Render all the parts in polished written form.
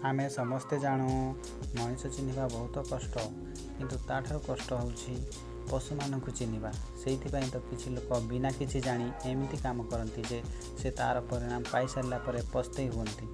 ଆମେ ସମସ୍ତେ ଜାଣୁ, ମଣିଷ ଚିହ୍ନିବା ବହୁତ କଷ୍ଟ, କିନ୍ତୁ ତା'ଠାରୁ କଷ୍ଟ ହେଉଛି ପଶୁମାନଙ୍କୁ ଚିହ୍ନିବା। ସେଇଥିପାଇଁ ତ କିଛି ଲୋକ ବିନା କିଛି ଜାଣି ଏମିତି କାମ କରନ୍ତି ଯେ ସେ ତା'ର ପରିଣାମ ପାଇସାରିଲା ପରେ ପସ୍ତେଇ ହୁଅନ୍ତି।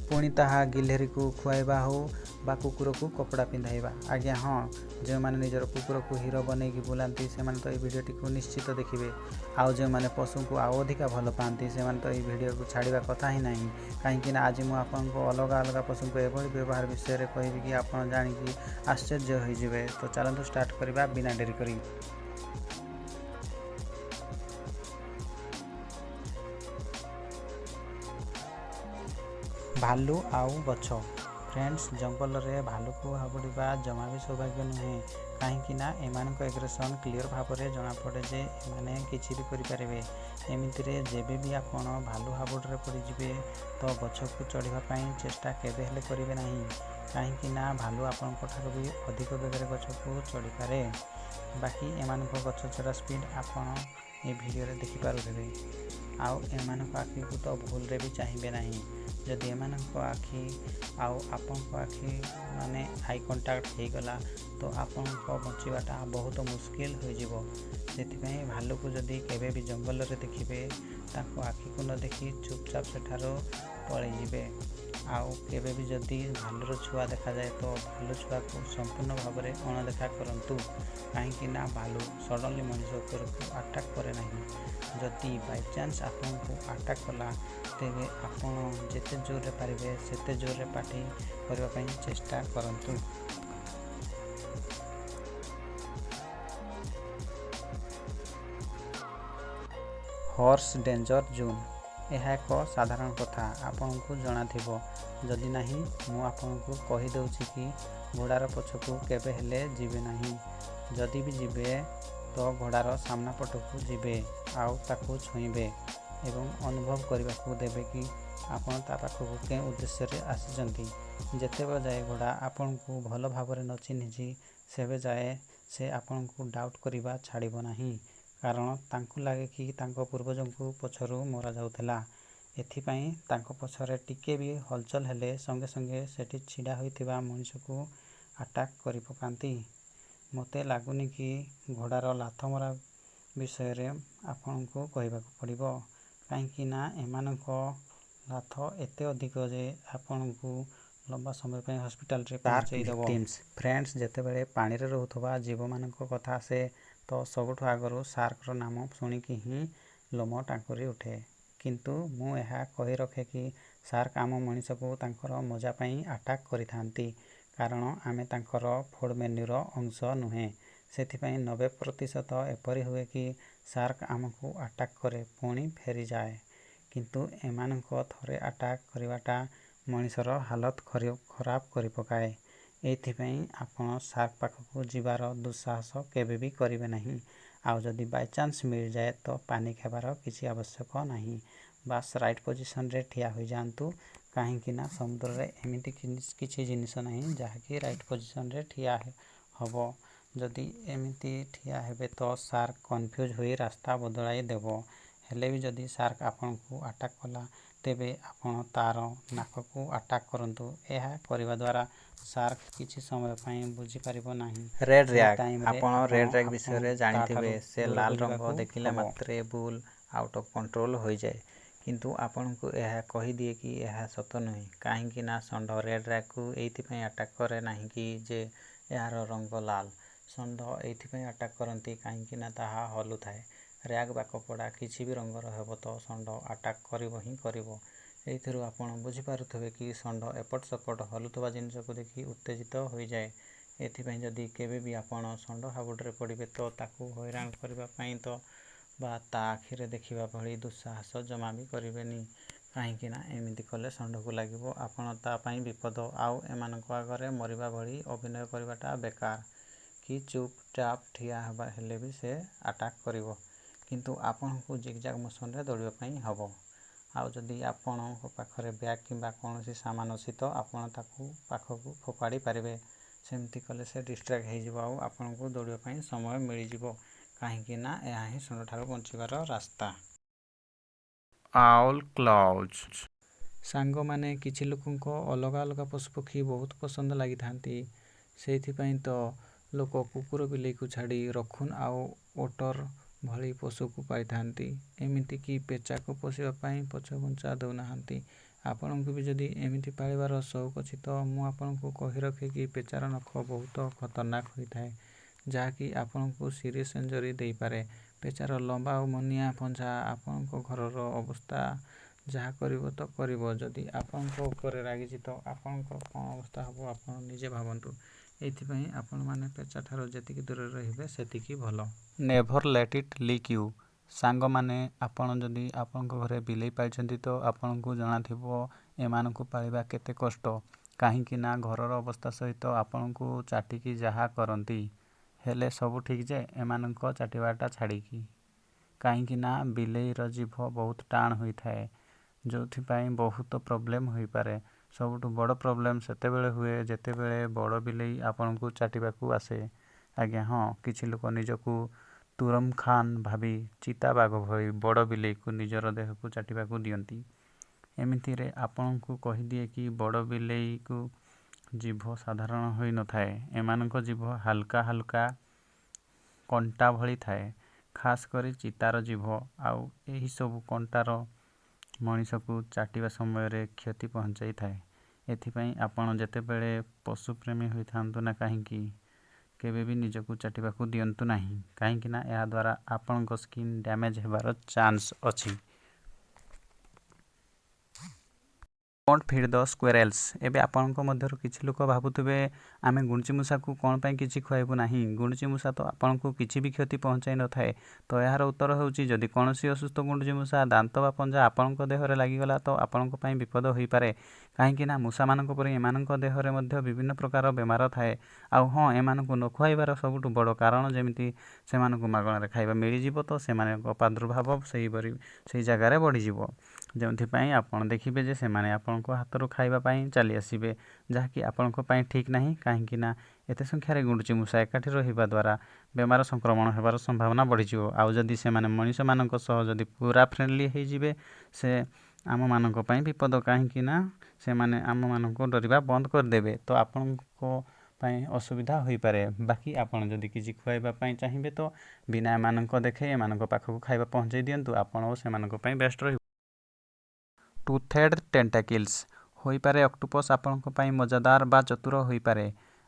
ପୁଣି ତାହା ଗିଲହେରିକୁ ଖୁଆଇବା ହେଉ ବା କୁକୁରକୁ କପଡ଼ା ପିନ୍ଧାଇବା। ଆଜ୍ଞା ହଁ, ଯେଉଁମାନେ ନିଜର କୁକୁରକୁ ହିରୋ ବନେଇକି ବୁଲାନ୍ତି, ସେମାନେ ତ ଏହି ଭିଡ଼ିଓଟିକୁ ନିଶ୍ଚିତ ଦେଖିବେ। ଆଉ ଯେଉଁମାନେ ପଶୁଙ୍କୁ ଆଉ ଅଧିକା ଭଲ ପାଆନ୍ତି, ସେମାନେ ତ ଏହି ଭିଡ଼ିଓକୁ ଛାଡ଼ିବା କଥା ହିଁ ନାହିଁ, କାହିଁକିନା ଆଜି ମୁଁ ଆପଣଙ୍କୁ ଅଲଗା ଅଲଗା ପଶୁଙ୍କୁ ଏଭଳି ବ୍ୟବହାର ବିଷୟରେ କହିବି କି ଆପଣ ଜାଣିକି ଆଶ୍ଚର୍ଯ୍ୟ ହୋଇଯିବେ। ତ ଚାଲନ୍ତୁ ଷ୍ଟାର୍ଟ କରିବା ବିନା ଡେରି କରି। ଭାଲୁ ଆଉ ଗଛ। ଫ୍ରେଣ୍ଡସ୍, ଜଙ୍ଗଲରେ ଭାଲୁକୁ ହାବୁଡ଼ିବା ଜମା ବି ସୌଭାଗ୍ୟ ନୁହେଁ, କାହିଁକି ନା ଏମାନଙ୍କ ଏଗ୍ରେସନ୍ କ୍ଲିଅର୍ ଭାବରେ ଜଣାପଡ଼େ ଯେ ଏମାନେ କିଛି ବି କରିପାରିବେ। ଏମିତିରେ ଯେବେ ବି ଆପଣ ଭାଲୁ ହାବୁଡ଼ରେ ପଡ଼ିଯିବେ, ତ ଗଛକୁ ଚଢ଼ିବା ପାଇଁ ଚେଷ୍ଟା କେବେ ହେଲେ କରିବେ ନାହିଁ, କାହିଁକି ନା ଭାଲୁ ଆପଣଙ୍କ ଠାରୁ ବି ଅଧିକ ବେଗରେ ଗଛକୁ ଚଢ଼ିପାରେ। ବାକି ଏମାନଙ୍କ ଗଛ ଚଢ଼ା ସ୍ପିଡ଼ ଆପଣ ଏ ଭିଡ଼ିଓରେ ଦେଖିପାରୁଥିବେ। ଆଉ ଏମାନଙ୍କ ଆଖିକୁ ତ ଭୁଲରେ ବି ଚାହିଁବେ ନାହିଁ। ଯଦି ଏମାନଙ୍କ ଆଖି ଆଉ ଆପଣଙ୍କ ଆଖି ମାନେ ଆଇ କଣ୍ଟାକ୍ଟ ହେଇଗଲା, ତ ଆପଣଙ୍କ ବଞ୍ଚିବାଟା ବହୁତ ମୁସ୍କିଲ ହୋଇଯିବ। ସେଥିପାଇଁ ଭାଲୁକୁ ଯଦି କେବେ ବି ଜଙ୍ଗଲରେ ଦେଖିବେ, ତାଙ୍କ ଆଖିକୁ ନ ଦେଖି ଚୁପଚାପ ସେଠାରୁ ପଳେଇଯିବେ। ଆଉ କେବେ ବି ଯଦି ଭାଲୁର ଛୁଆ ଦେଖାଯାଏ, ତ ଭାଲୁ ଛୁଆକୁ ସମ୍ପୂର୍ଣ୍ଣ ଭାବରେ ଅଣଦେଖା କରନ୍ତୁ, କାହିଁକି ନା ଭାଲୁ ସଡ଼ନଲି ମଣିଷ ଉପରକୁ ଆଟାକ୍ କରେ ନାହିଁ। ଯଦି ବାଇଚାନ୍ସ ଆପଣଙ୍କୁ ଆଟାକ୍ କଲା, ତେବେ ଆପଣ ଯେତେ ଜୋରରେ ପାରିବେ ସେତେ ଜୋରରେ ପାଟି କରିବା ପାଇଁ ଚେଷ୍ଟା କରନ୍ତୁ। Horse danger zone. ଏହା ଏକ ସାଧାରଣ କଥା, ଆପଣଙ୍କୁ ଜଣାଥିବ। ଯଦି ନାହିଁ, ମୁଁ ଆପଣଙ୍କୁ କହିଦେଉଛି କି ଘୋଡ଼ାର ପଛକୁ କେବେ ହେଲେ ଯିବେ ନାହିଁ। ଯଦି ବି ଯିବେ, ତ ଘୋଡ଼ାର ସାମ୍ନା ପଟକୁ ଯିବେ ଆଉ ତାକୁ ଛୁଇଁବେ ଏବଂ ଅନୁଭବ କରିବାକୁ ଦେବେ କି ଆପଣ ତା ପାଖକୁ କେଉଁ ଉଦ୍ଦେଶ୍ୟରେ ଆସିଛନ୍ତି। ଯେତେବେଳ ଯାଏ ଘୋଡ଼ା ଆପଣଙ୍କୁ ଭଲ ଭାବରେ ନ ଚିହ୍ନିଛି, ସେବେ ଯାଏ ସେ ଆପଣଙ୍କୁ ଡାଉଟ୍ କରିବା ଛାଡ଼ିବ ନାହିଁ, କାରଣ ତାଙ୍କୁ ଲାଗେ କି ତାଙ୍କ ପୂର୍ବଜଙ୍କୁ ପଛରୁ ମରାଯାଉଥିଲା। ଏଥିପାଇଁ ତାଙ୍କ ପଛରେ ଟିକେ ବି ହଲଚଲ ହେଲେ ସଙ୍ଗେ ସଙ୍ଗେ ସେଠି ଛିଡ଼ା ହୋଇଥିବା ମଣିଷକୁ ଆଟାକ୍ କରିପକାନ୍ତି। ମୋତେ ଲାଗୁନି କି ଘୋଡ଼ାର ଲାଥ ମରା ବିଷୟରେ ଆପଣଙ୍କୁ କହିବାକୁ ପଡ଼ିବ, କାହିଁକି ନା ଏମାନଙ୍କ ଲାଥ ଏତେ ଅଧିକ ଯେ ଆପଣଙ୍କୁ ଲମ୍ବା ସମୟ ପାଇଁ ହସ୍ପିଟାଲରେ ପହଞ୍ଚେଇ ଦେବ। ଫ୍ରେଣ୍ଡସ୍, ଯେତେବେଳେ ପାଣିରେ ରହୁଥିବା ଜୀବମାନଙ୍କ କଥା ଆସେ, ତ ସବୁଠୁ ଆଗରୁ ସାର୍କର ନାମ ଶୁଣିକି ହିଁ ଲୋମ ଟାଙ୍କୁରି ଉଠେ। କିନ୍ତୁ ମୁଁ ଏହା କହି ରଖେ କି ସାର୍କ ଆମ ମଣିଷକୁ ତାଙ୍କର ମଜା ପାଇଁ ଆଟାକ୍ କରିଥାନ୍ତି, କାରଣ ଆମେ ତାଙ୍କର ଫୁଡ଼୍ ମେନ୍ୟୁର ଅଂଶ ନୁହେଁ। ସେଥିପାଇଁ 90% ଏପରି ହୁଏ କି ସାର୍କ ଆମକୁ ଆଟାକ୍ କରେ, ପୁଣି ଫେରିଯାଏ। କିନ୍ତୁ ଏମାନଙ୍କ ଥରେ ଆଟାକ୍ କରିବାଟା ମଣିଷର ହାଲତ ଖରାପ କରିପକାଏ। ଏଇଥିପାଇଁ ଆପଣ ସାର୍କ ପାଖକୁ ଯିବାର ଦୁଃସାହସ କେବେ ବି କରିବେ ନାହିଁ। ଆଉ ଯଦି ବାଇଚାନ୍ସ ମିଳିଯାଏ, ତ ପାନିକ୍ ହେବାର କିଛି ଆବଶ୍ୟକ ନାହିଁ। ବାସ୍, ରାଇଟ୍ ପୋଜିସନରେ ଠିଆ ହୋଇଯାଆନ୍ତୁ, କାହିଁକି ନା ସମୁଦ୍ରରେ ଏମିତି କିଛି ଜିନିଷ ନାହିଁ ଯାହାକି ରାଇଟ୍ ପୋଜିସନରେ ଠିଆ ହେବ। ଯଦି ଏମିତି ଠିଆ ହେବେ, ତ ସାର୍କ କନଫ୍ୟୁଜ୍ ହୋଇ ରାସ୍ତା ବଦଳାଇ ଦେବ। ହେଲେ ବି ଯଦି ସାର୍କ ଆପଣଙ୍କୁ ଆଟାକ୍ କଲା, ତେବେ ଆପଣ ତା'ର ନାକକୁ ଆଟାକ୍ କରନ୍ତୁ। ଏହା କରିବା ଦ୍ୱାରା ସାର୍କ କିଛି ସମୟ ପାଇଁ ବୁଝିପାରିବ ନାହିଁ। ରେଡ୍ ସେହି ର୍ୟାଗ୍। ଟାଇମରେ ଆପଣ ଆପଣ ରେଡ୍ ର୍ୟାଗ୍ ଆପଣ ବିଷୟରେ ଜାଣିଥିବେ। ତା'ଠାରୁ ସେ ଦୂରକୁ ଲାଲ ରଙ୍ଗ ଯିବାକୁ ଦେଖିଲା ହେବ। ମାତ୍ରେ ବୁଲ୍ ଆଉଟ୍ ଅଫ୍ କଣ୍ଟ୍ରୋଲ ହୋଇଯାଏ। କିନ୍ତୁ ଆପଣଙ୍କୁ ଏହା କହିଦିଏ କି ଏହା ସତ ନୁହେଁ, କାହିଁକି ନା ଷଣ୍ଢ ରେଡ୍ ର୍ୟାଗ୍କୁ ଏଇଥିପାଇଁ ଆଟାକ୍ କରେ ନାହିଁ କି ଯେ ଏହାର ରଙ୍ଗ ଲାଲ। ଷଣ୍ଢ ଏଇଥିପାଇଁ ଆଟାକ୍ କରନ୍ତି, କାହିଁକି ନା ତାହା ହଲୁଥାଏ। ର୍ୟାଗ୍ ବା କପଡ଼ା କିଛି ବି ରଙ୍ଗର ହେବ, ତ ଷଣ୍ଢ ଆଟାକ୍ କରିବ ହିଁ କରିବ। ଏଇଥିରୁ ଆପଣ ବୁଝିପାରୁଥିବେ କି ଷଣ୍ଢ ଏପଟ ସେପଟ ହଲୁଥିବା ଜିନିଷକୁ ଦେଖି ଉତ୍ତେଜିତ ହୋଇଯାଏ। ଏଥିପାଇଁ ଯଦି କେବେ ବି ଆପଣ ଷଣ୍ଢ ହାବୁଡ଼ରେ ପଡ଼ିବେ, ତ ତାକୁ ହଇରାଣ କରିବା ପାଇଁ ତ ବା ତା ଆଖିରେ ଦେଖିବା ଭଳି ଦୁଃସାହସ ଜମା ବି କରିବେନି, କାହିଁକି ନା ଏମିତି କଲେ ଷଣ୍ଢକୁ ଲାଗିବ ଆପଣ ତା ପାଇଁ ବିପଦ। ଆଉ ଏମାନଙ୍କ ଆଗରେ ମରିବା ଭଳି ଅଭିନୟ କରିବାଟା ବେକାର କି ଚୁପଚାପ ଠିଆ ହେବା ହେଲେ ବି ସେ ଆଟାକ୍ କରିବ, କିନ୍ତୁ ଆପଣଙ୍କୁ ଜିଗଜାଗ୍ ମୋସନରେ ଦୌଡ଼ିବା ପାଇଁ ହେବ। ଆଉ ଯଦି ଆପଣଙ୍କ ପାଖରେ ବ୍ୟାଗ୍ କିମ୍ବା କୌଣସି ସାମାନ ଅଛି, ତ ଆପଣ ତାକୁ ପାଖକୁ ଫୋପାଡ଼ି ପାରିବେ। ସେମିତି କଲେ ସେ ଡିଷ୍ଟ୍ରାକ୍ଟ ହେଇଯିବ ଆଉ ଆପଣଙ୍କୁ ଦୌଡ଼ିବା ପାଇଁ ସମୟ ମିଳିଯିବ, କାହିଁକି ନା ଏହା ହିଁ ଷଣ୍ଢଠାରୁ ବଞ୍ଚିବାର ରାସ୍ତା। Owl claws. ସାଙ୍ଗମାନେ, କିଛି ଲୋକଙ୍କ ଅଲଗା ଅଲଗା ପଶୁପକ୍ଷୀ ବହୁତ ପସନ୍ଦ ଲାଗିଥାନ୍ତି। ସେଇଥିପାଇଁ ତ ଲୋକ କୁକୁର ବିଲେଇକୁ ଛାଡ଼ି ରଖୁନ୍ ଆଉ ଓଟର ଭଳି ପଶୁକୁ ପାଳିଥାନ୍ତି। ଏମିତିକି ପେଚାକୁ ପୋଷିବା ପାଇଁ ପଛଘୁଞ୍ଚା ଦେଉନାହାନ୍ତି। ଆପଣଙ୍କୁ ବି ଯଦି ଏମିତି ପାଳିବାର ସଉକ ଅଛି ତ ମୁଁ ଆପଣଙ୍କୁ କହି ରଖେ କି ପେଚାର ନଖ ବହୁତ ଖତରନାକ ହୋଇଥାଏ, ଯାହାକି ଆପଣଙ୍କୁ ସିରିୟସ୍ ଇଞ୍ଜରି ଦେଇପାରେ। ପେଚାର ଲମ୍ବା ଓ ମୁନିଆ ପଞ୍ଝା ଆପଣଙ୍କ ଘରର ଅବସ୍ଥା ଯାହା କରିବ ତ କରିବ, ଯଦି ଆପଣଙ୍କ ଉପରେ ରାଗିଛି ତ ଆପଣଙ୍କର କ'ଣ ଅବସ୍ଥା ହେବ ଆପଣ ନିଜେ ଭାବନ୍ତୁ। ଏଇଥିପାଇଁ ଆପଣମାନେ ପେଚାଠାରୁ ଯେତିକି ଦୂରରେ ରହିବେ ସେତିକି ଭଲ। Never let it lick you. ସାଙ୍ଗମାନେ, ଆପଣ ଯଦି ଆପଣଙ୍କ ଘରେ ବିଲେଇ ପାଳିଛନ୍ତି ତ ଆପଣଙ୍କୁ ଜଣାଥିବ ଏମାନଙ୍କୁ ପାଳିବା କେତେ କଷ୍ଟ। କାହିଁକି ନା ଘରର ଅବସ୍ଥା ସହିତ ଆପଣଙ୍କୁ ଚାଟିକି ଯାହା କରନ୍ତି। ହେଲେ ସବୁ ଠିକ୍ ଯେ, ଏମାନଙ୍କ ଚାଟିବାଟା ଛାଡ଼ିକି। କାହିଁକି ନା ବିଲେଇର ଜିଭ ବହୁତ ଟାଣ ହୋଇଥାଏ, ଯେଉଁଥିପାଇଁ ବହୁତ ପ୍ରୋବ୍ଲେମ୍ ହୋଇପାରେ। ସବୁଠୁ ବଡ଼ ପ୍ରୋବ୍ଲେମ୍ ସେତେବେଳେ ହୁଏ ଯେତେବେଳେ ବଡ଼ ବିଲେଇ ଆପଣଙ୍କୁ ଚାଟିବାକୁ ଆସେ। ଆଜ୍ଞା ହଁ, କିଛି ଲୋକ ନିଜକୁ ତୁରମ ଖାନ ଭାବି ଚିତା ବାଘ ଭଳି ବଡ଼ ବିଲେଇକୁ ନିଜର ଦେହକୁ ଚାଟିବାକୁ ଦିଅନ୍ତି। ଏମିତିରେ ଆପଣଙ୍କୁ କହିଦିଏ କି ବଡ଼ ବିଲେଇକୁ ଜିଭ ସାଧାରଣ ହୋଇନଥାଏ। ଏମାନଙ୍କ ଜିଭ ହାଲୁକା ହାଲୁକା କଣ୍ଟା ଭଳି ଥାଏ, ଖାସ୍ କରି ଚିତାର ଜିଭ। ଆଉ ଏହିସବୁ କଣ୍ଟାର ମଣିଷକୁ ଚାଟିବା ସମୟରେ କ୍ଷତି ପହଞ୍ଚାଇଥାଏ। ଏଥିପାଇଁ ଆପଣ ଯେତେବେଳେ ପଶୁପ୍ରେମୀ ହୋଇଥାନ୍ତୁ ନା କାହିଁକି, କେବେ ବି ନିଜକୁ ଚାଟିବାକୁ ଦିଅନ୍ତୁ ନାହିଁ, କାହିଁକି ନା ଏହାଦ୍ୱାରା ଆପଣଙ୍କ ସ୍କିନ୍ ଡ୍ୟାମେଜ୍ ହେବାର ଚାନ୍ସ ଅଛି। Don't feed the squirrels. ଏବେ ଆପଣଙ୍କ ମଧ୍ୟରୁ କିଛି ଲୋକ ଭାବୁଥିବେ, ଆମେ ଗୁଣ୍ଡୁଚି ମୂଷାକୁ କ'ଣ ପାଇଁ କିଛି ଖୁଆଇବୁ ନାହିଁ, ଗୁଣ୍ଡୁଚି ମୂଷା ତ ଆପଣଙ୍କୁ କିଛି ବି କ୍ଷତି ପହଞ୍ଚାଇ ନଥାଏ। ତ ଏହାର ଉତ୍ତର ହେଉଛି, ଯଦି କୌଣସି ଅସୁସ୍ଥ ଗୁଣ୍ଡୁଚି ମୂଷା ଦାନ୍ତ ବା ପଞ୍ଝା ଆପଣଙ୍କ ଦେହରେ ଲାଗିଗଲା ତ ଆପଣଙ୍କ ପାଇଁ ବିପଦ ହୋଇପାରେ। କାହିଁକି ନା ମୂଷାମାନଙ୍କ ପରି ଏମାନଙ୍କ ଦେହରେ ମଧ୍ୟ ବିଭିନ୍ନ ପ୍ରକାର ବେମାର ଥାଏ। ଆଉ ହଁ, ଏମାନଙ୍କୁ ନ ଖୁଆଇବାର ସବୁଠୁ ବଡ଼ କାରଣ, ଯେମିତି ସେମାନଙ୍କୁ ମାଗଣାରେ ଖାଇବା ମିଳିଯିବ ତ ସେମାନଙ୍କ ପ୍ରାଦୁର୍ଭାବ ସେହିପରି ସେଇ ଜାଗାରେ ବଢ଼ିଯିବ, ଯେଉଁଥିପାଇଁ ଆପଣ ଦେଖିବେ ଯେ ସେମାନେ ଆପଣଙ୍କ ହାତରୁ ଖାଇବା ପାଇଁ ଚାଲି ଆସିବେ, ଯାହାକି ଆପଣଙ୍କ ପାଇଁ ଠିକ୍ ନାହିଁ। କାହିଁକି ନା ଏତେ ସଂଖ୍ୟାରେ ଗୁଣ୍ଡୁଚି ମୂଷା ଏକାଠି ରହିବା ଦ୍ୱାରା ବେମାର ସଂକ୍ରମଣ ହେବାର ସମ୍ଭାବନା ବଢ଼ିଯିବ। ଆଉ ଯଦି ସେମାନେ ମଣିଷମାନଙ୍କ ସହ ଯଦି ପୁରା ଫ୍ରେଣ୍ଡଲି ହେଇଯିବେ, ସେ ଆମମାନଙ୍କ ପାଇଁ ବିପଦ, କାହିଁକି ନା ସେମାନେ ଆମମାନଙ୍କୁ ଡରିବା ବନ୍ଦ କରିଦେବେ, ତ ଆପଣଙ୍କ ପାଇଁ ଅସୁବିଧା ହୋଇପାରେ। ବାକି ଆପଣ ଯଦି କିଛି ଖୁଆଇବା ପାଇଁ ଚାହିଁବେ ତ ବିନା ଏମାନଙ୍କ ଦେଖେଇ ଏମାନଙ୍କ ପାଖକୁ ଖାଇବା ପହଞ୍ଚାଇ ଦିଅନ୍ତୁ, ଆପଣ ଓ ସେମାନଙ୍କ ପାଇଁ ବେଷ୍ଟ ରହିବ। ଟୁଥେଡ୍ ଟେଣ୍ଟାକିଲ୍ସ ହୋଇପାରେ ଅକ୍ଟୋପସ୍ ଆପଣଙ୍କ ପାଇଁ ମଜାଦାର ବା ଚତୁର ହୋଇପାରେ,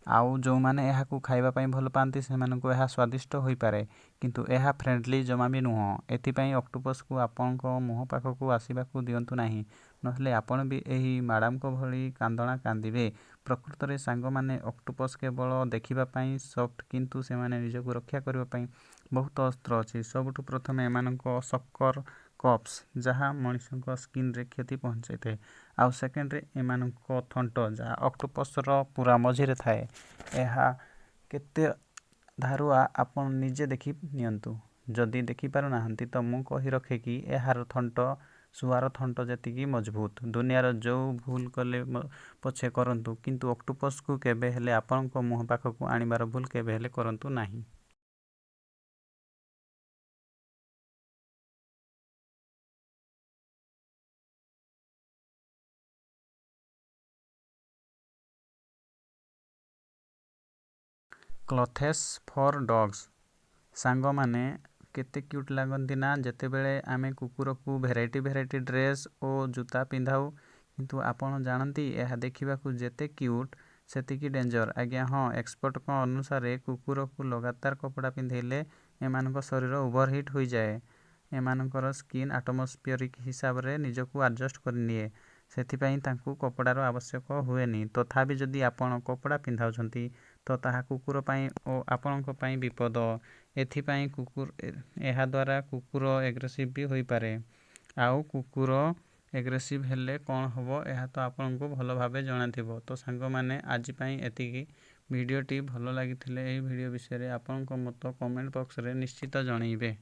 ଆଉ ଯେଉଁମାନେ ଏହାକୁ ଖାଇବା ପାଇଁ ଭଲ ପାଆନ୍ତି ସେମାନଙ୍କୁ ଏହା ସ୍ୱାଦିଷ୍ଟ ହୋଇପାରେ, କିନ୍ତୁ ଏହା ଫ୍ରେଣ୍ଡଲି ଜମା ବି ନୁହଁ। ଏଥିପାଇଁ ଅକ୍ଟୋପସ୍କୁ ଆପଣଙ୍କ ମୁହଁ ପାଖକୁ ଆସିବାକୁ ଦିଅନ୍ତୁ ନାହିଁ, ନହେଲେ ଆପଣ ବି ଏହି ମ୍ୟାଡ଼ାମଙ୍କ ଭଳି କାନ୍ଦଣା କାନ୍ଦିବେ। ପ୍ରକୃତରେ ସାଙ୍ଗମାନେ, ଅକ୍ଟୋପସ୍ କେବଳ ଦେଖିବା ପାଇଁ ସଫ୍ଟ, କିନ୍ତୁ ସେମାନେ ନିଜକୁ ରକ୍ଷା କରିବା ପାଇଁ ବହୁତ ଅସ୍ତ୍ର ଅଛି। ସବୁଠୁ ପ୍ରଥମେ ଏମାନଙ୍କ ସକର କପ୍ସ, ଯାହା ମଣିଷଙ୍କ ସ୍କିନ୍ରେ କ୍ଷତି ପହଞ୍ଚାଇଥାଏ, ଆଉ ସେକେଣ୍ଡରେ ଏମାନଙ୍କ ଥଣ୍ଟ, ଯାହା ଅକ୍ଟୋପସ୍ର ପୁରା ମଝିରେ ଥାଏ। ଏହା କେତେ ଧାରୁଆ ଆପଣ ନିଜେ ଦେଖି ନିଅନ୍ତୁ। ଯଦି ଦେଖିପାରୁନାହାନ୍ତି ତ ମୁଁ କହି ରଖେ କି ଏହାର ଥଣ୍ଟ ଶୁଆର ଥଣ୍ଟ ଯେତିକି ମଜବୁତ। ଦୁନିଆର ଯେଉଁ ଭୁଲ କଲେ ପଛେ କରନ୍ତୁ, କିନ୍ତୁ ଅକ୍ଟୋପସ୍କୁ କେବେ ହେଲେ ଆପଣଙ୍କ ମୁହଁ ପାଖକୁ ଆଣିବାର ଭୁଲ କେବେ ହେଲେ କରନ୍ତୁ ନାହିଁ। Clothes for dogs. ସାଙ୍ଗମାନେ, କେତେ କ୍ୟୁଟ୍ ଲାଗନ୍ତି ନା ଯେତେବେଳେ ଆମେ କୁକୁରକୁ ଭେରାଇଟି ଭେରାଇଟି ଡ୍ରେସ୍ ଓ ଜୁତା ପିନ୍ଧାଉ। କିନ୍ତୁ ଆପଣ ଜାଣନ୍ତି, ଏହା ଦେଖିବାକୁ ଯେତେ କ୍ୟୁଟ୍ ସେତିକି ଡେଞ୍ଜର? ଆଜ୍ଞା ହଁ, ଏକ୍ସପର୍ଟଙ୍କ ଅନୁସାରେ କୁକୁରକୁ ଲଗାତାର କପଡ଼ା ପିନ୍ଧେଇଲେ ଏମାନଙ୍କ ଶରୀର ଓଭରହିଟ୍ ହୋଇଯାଏ। ଏମାନଙ୍କର ସ୍କିନ୍ ଆଟମୋସ୍ଫିୟରିକ୍ ହିସାବରେ ନିଜକୁ ଆଡ଼ଜଷ୍ଟ କରିନିଏ, ସେଥିପାଇଁ ତାଙ୍କୁ କପଡ଼ାର ଆବଶ୍ୟକ ହୁଏନି। ତଥାପି ଯଦି ଆପଣ କପଡ଼ା ପିନ୍ଧାଉଛନ୍ତି ତ ତାହା କୁକୁର ପାଇଁ ଓ ଆପଣଙ୍କ ପାଇଁ ବିପଦ। ଏଥିପାଇଁ କୁକୁର ଏହାଦ୍ୱାରା କୁକୁର ଏଗ୍ରେସିଭ୍ ବି ହୋଇପାରେ, ଆଉ କୁକୁର ଏଗ୍ରେସିଭ୍ ହେଲେ କ'ଣ ହେବ ଏହା ତ ଆପଣଙ୍କୁ ଭଲ ଭାବେ ଜଣାଥିବ। ତ ସାଙ୍ଗମାନେ, ଆଜି ପାଇଁ ଏତିକି। ଭିଡ଼ିଓଟି ଭଲ ଲାଗିଥିଲେ ଏହି ଭିଡ଼ିଓ ବିଷୟରେ ଆପଣଙ୍କ ମତ କମେଣ୍ଟ ବକ୍ସରେ ନିଶ୍ଚିତ ଜଣେଇବେ।